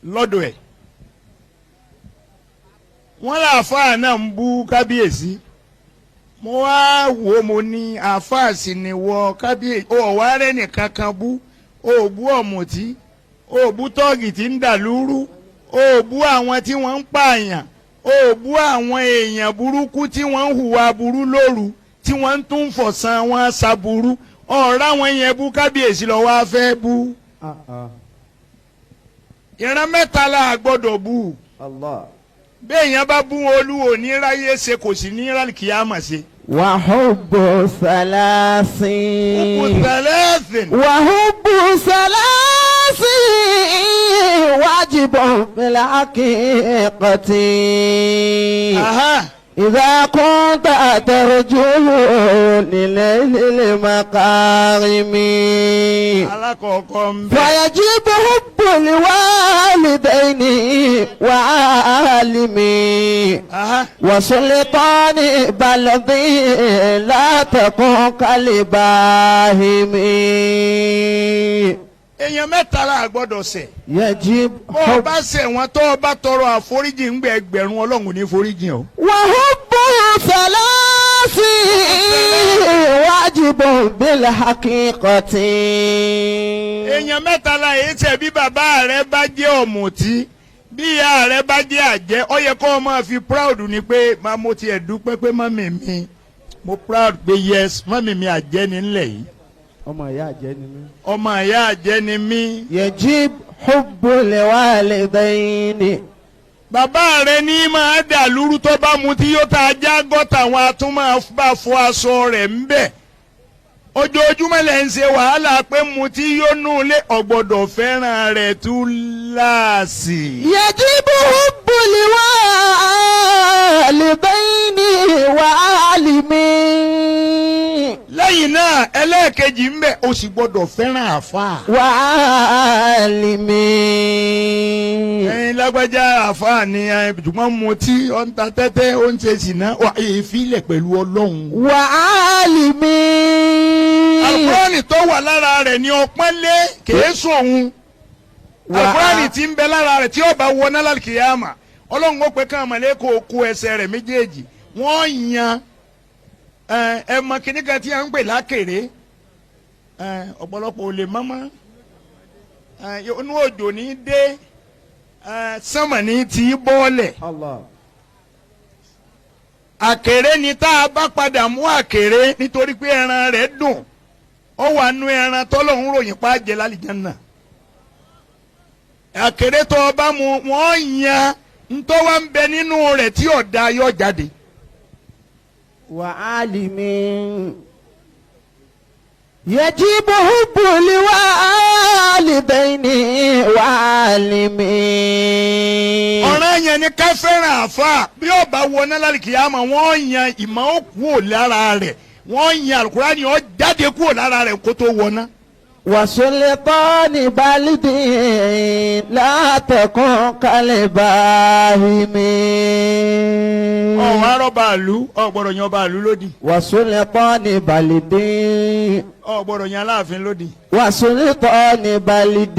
Lọ́dọ̀ ẹ̀, wọ́n láàfáà náà ń bú kábíyèsí. Mo wá wò ó, mo ní àáfàá sì ni wọ kábíyèsí. Ó wá rẹ́ nìkan kan bú, ó bú ọ̀mùtí, ó bú tọ́ọ̀gì tí ń dà lúrú, ó bú àwọn tí wọ́n ń pààyàn, ó bú àwọn èèyàn burúkú tí wọ́n ń hùwà burú lóru, tí wọ́n ń tún fọ̀sán wọn ṣàbúrú. Ọ̀rọ̀ àwọn yẹn bú kábíyèsí lọ wá fẹ́ bú. Ìran mẹ́ta la gbọ́dọ̀ bú. Allah. Béèyàn bá bú olúwo, ní ráyé ṣe, kò sí ní rálìkìyàmọ̀ ṣe. وحب ثلاث. ثلاث. وحب ثلاث واجب في الحقيقة. إذا كنت ترجو لنيل المكارم. Alákọ̀ọ́kọ́ ń bẹ. فيجب حب الوالدين وعالم وسلطان بلد، لا تكن كالباهم. Èèyàn mẹ́ta la gbọ́dọ̀ ṣẹ̀. يجب Bó o bá ṣẹ̀ wọ́n, tó o bá tọrọ àforíjì ń gbẹ ẹgbẹ̀rún, Ọlọ́run ní foríjì o. وحب ثلاث واجب بالحقيقة. Èèyàn mẹ́ta la èyí tẹ̀. Bí bàbá rẹ bá jẹ́ ọ̀mùtí, bí ìyá rẹ bá jẹ́ àjẹ́, ó yẹ kó o máa fi proud ni pé máa mo tiẹ̀ dúpẹ́ pé mummy mi, mo proud pé yes, mummy mi àjẹ́ ni ńlẹ̀ yìí. Ọmọ ìyá àjẹ́ ni mí. Ọmọ ìyá àjẹ́ ni mí. يجب حب الوالدين. Bàbá rẹ ní máa dà lúrú, tó bá mu tí yóò ta ajá gọ́tà, wọn a tún máa bá fọ aṣọ rẹ̀ ń bẹ̀. Ojoojúmọ́ lẹ̀ ń ṣe wàhálà pé mu tí yóò nù lé, ọ̀gbọ́dọ̀ fẹ́ràn rẹ̀ tú láàsì. يجب حب الوالدين وعالم. Lẹ́yìn náà, ẹlẹ́ẹ̀kejì ń bẹ̀, o sì gbọ́dọ̀ fẹ́ràn àáfàá. وعالم. Ẹyin lágbájá, àáfàá ni ẹ, ṣùgbọ́n mu tí ó ń ta tẹ́tẹ́, ó ń ṣe sìná, wà èéfín lẹ̀ pẹ̀lú Ọlọ́run. وعالم. Alukurani tó wà lára rẹ̀ ni ọpọ́n lé, kìí sóhun. Alukurani tí ń bẹ lára rẹ̀, tí ó bá wọ náà kìyàmà, Ọlọ́run ó pé káwọn mọ̀lẹ́kọ̀ kó ẹsẹ̀ rẹ̀ méjèèjì, wọ́n yan ẹ. Ẹ mọ kíní kan tí a ń pè lákèrè? Ẹ ọ̀pọ̀lọpọ̀ ò lè mọ́mọ́ ẹ. Inú òjò ní dé ẹ, sánmà ní tí bọ́ọ̀lẹ̀. Allah. Àkèré ni. Tá a bá padà mú àkèré, nítorí pé ẹran rẹ̀ dùn, ó wà nú ẹran tọ́lọ́hún ròyìn pa jẹ lálìjánnà. Àkèré tó o bá mu, wọ́n yan ntọ́ wa ń bẹ nínú rẹ̀ tí ọ̀dà yọ jáde. وعالم. يجب حب الوالدين وعالم. Ọ̀ràn yẹn ni ká fẹ́ràn àfa. Bí ó bá wọ náà lálìkìyàmọ̀, wọ́n yan ìmọ̀ ó kúrò lára rẹ̀, wọ́n yan Àlùkùránì ó jáde kúrò lára rẹ̀ kó tó wọ náà. وسلطان بلد، لا تكن كالباهم. Ọ̀hún arọ́ba àlú, ọ̀ gbọ́dọ̀ yan ọba àlú lódì. وسلطان بلد. Ọ̀ gbọ́dọ̀ yan aláàfin lódì. وسلطان بلد.